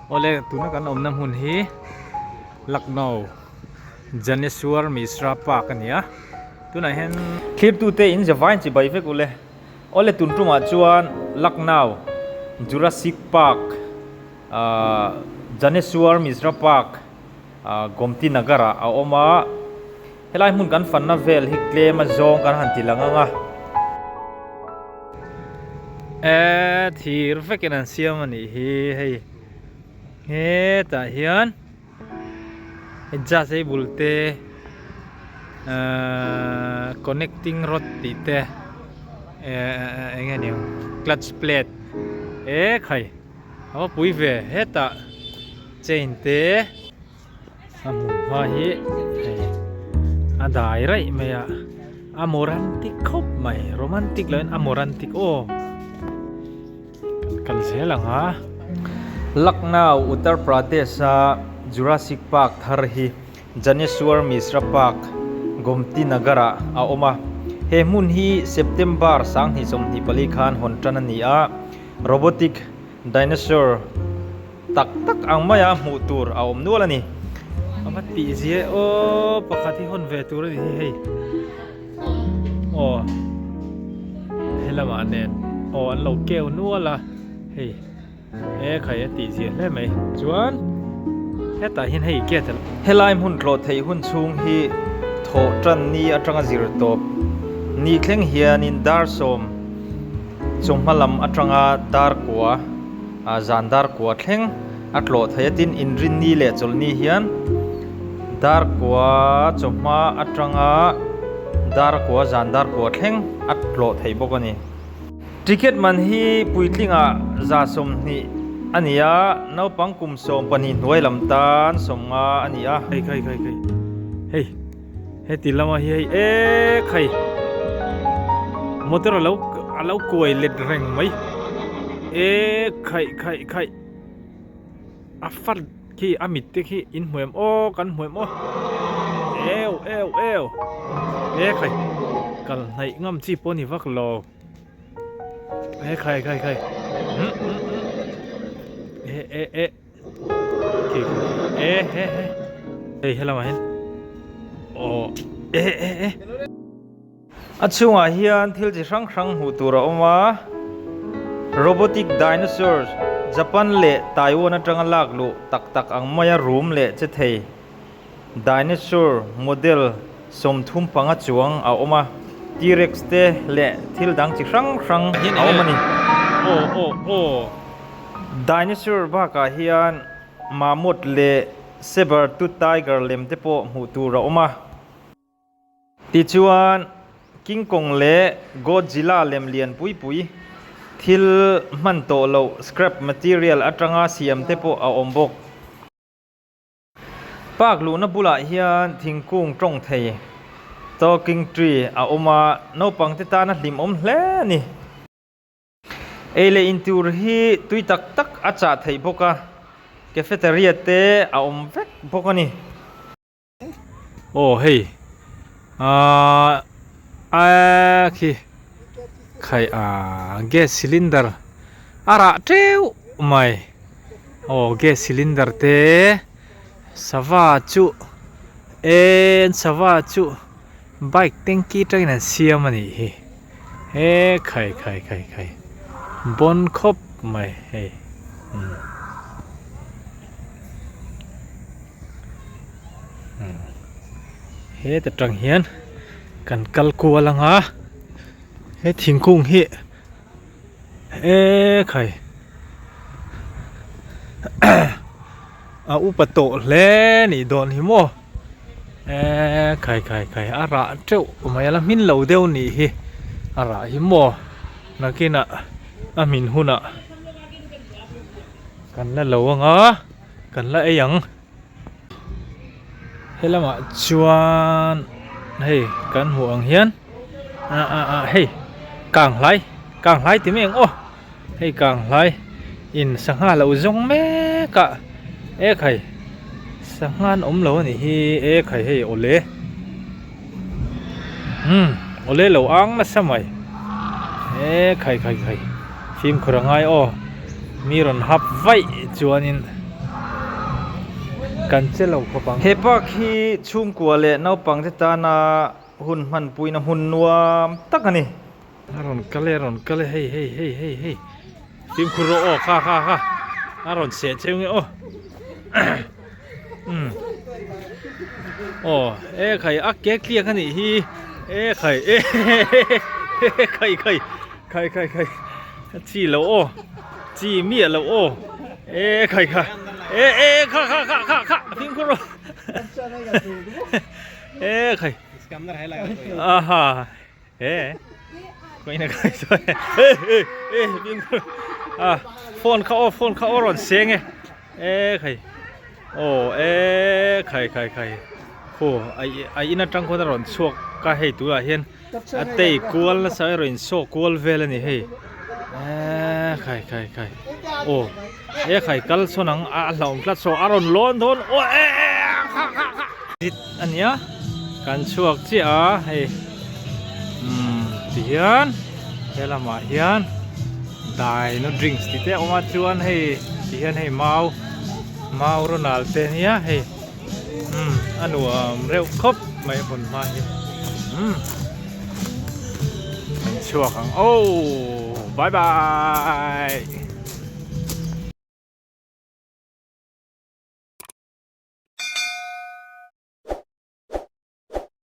Awle tuna kan awmna hmun hi Lucknow Janeswar Mishra Park a ni a, tunah hian Thlirtute in zavain chi bai vek ule. Awle tun tumah chuan Lucknow Jurassic Park ahh Janeswar Mishra Park ahh Gomti Nagar ah a awm a, helai hmun kan fanna vel hi tlem a zawng kan han ti lang ang a. E thir vekin an siam a nih hi hei hetah hian adjustable te ahh connecting rod tih te ehh eng nge niang clutch plate e khai a va pui ve hetah chain te. A hmun hma hi hei a dai raih mai a, a morantic khawp mai romantic loh in a morantic aw kan kal zel ang a. Lucknow, Uttar Pradesh a Jurassic Park thar hi Janeswar Mishra Park, Gomti Nagar ah a awm a. He hmun hi September 2024 khan hawn tan a ni a, robotic dinosaur, Tak tak ang maia hmuh tur a awm nual a ni. A va tih zia e aw pakhat hi hawn ve tur a ni hi hei aw helamah nen aw an lo keu nual a hei e khai a tih zia hle mai chuan hetah hian hei gate a Helai hmun tlawh theih hun chhung hi thawh tan ni atanga zir tawp ni thleng hianin dar 10 chawhma lam atanga dar kua A zan dar kua thleng a tlawh thei a tin inrinni leh chawlhni hian dar kua chawhma atanga dar kua zan dar kua thleng a tlawh thei bawk a ni. Ticket man hi puitlingah 20 a ni a, naupang kum 12 hnuai lam tan 50 a ni a. Hei khai khai khai hei heti lama hi hei e khai motor alo alo kuai let reng mai e khai khai khai a fat khi a mit te khi in hmu em aw kan hmu em aw eu eu eu e khai kal hnaih ngam chi pawh a ni vak lo e khai khai khai um um um e e e. E he he hei helamah hian aw e e e. A chhungah hian thil chi hrang hrang hmuh tur a awm a, robotic dinosaurs Japan leh Taiwan atanga lak luh tak tak ang maia rum leh che thei dinosaur model 35 chuang a awm a, T-rex te leh thil dang chi hrang hrang a awm a ni. Aw aw aw. Dinosaur bakah hian mammoth leh saber-tooth tiger lem te pawh hmuh tur a awm a. Tichuan, King Kong leh Godzilla lem lian pui pui thil hman tawh loh scrap material atanga siam te pawh a awm bawk. Park luhna bulah hian thingkung tawng thei, talking tree, a awm a, naupangte tana hlimawm hle a ni. Ei leh in tur hi tui tak tak a chah theih bawk a, cafeteria te a awm vek bawk a ni. Aw hei ahh a khi khai ahh gas cylinder a rah teuh mai aw gas cylinder te sava chu en sava chu bike tanky atangin an siam a nih hi. He khai khai khai khai bawn khawp mai hei umm umm heta tang hian kan kal kual ang a he thingkung hi he khai a upa tawh hle nih dawn hi maw. Eee khai khai khai a rah teuh mai a la hmin lo deuh nih hi a rah hi maw nakinah a hmin hunah kan la lo ang a kan la ei ang helamah chuan hei kan hmuh ang hian ah ah ah hei kang hlai kang hlai ti mai ang aw Hei Kanghlai in sangha lo zawng mek a e khai sangha an awm lo a nih hi e khai hei awle umm awle lo ang nasa mai e khai khai khai fimkhur a ngai aw mi rawn hap vaih chuanin. Kan che lo khawp ang. He park hi chhungkua leh naupangte tana hun hmanpuina hmun nuam tak a ni. A rawn kal e a rawn kal e hei hei hei hei hei fimkhur rawh aw kha kha kha a rawn seh cheu nge aw umm aw e khai a ke tliak a nih hi e khai e khai khai khai khai khai a chi lo aw chi miah lo aw e khai kha e e kha kha kha kha kha fimkhur rawh e khai aha. He koina kai so e e e bing a phone kha o phone kha o ron seng e e khai o e khai khai khai khu ai ai in atang khuan a rawn chhuak ka hei tunah hian a tei kual nasa erawh in saw kual vel a ni hei e khai khai khai aw e khai kal sawn ang a hlauhawm tlat saw a rawn lawn dawn aw e e kha kha kha a nia kan chhuak chiah a hei umm ti hian he lamah hian dino drinks tih te a awm a chuan hei ti hian hei mau mau ronald te ania hei umm a nuam reuh khawp mai a hmun hma hi umm kan chhuak ang aww bye bye.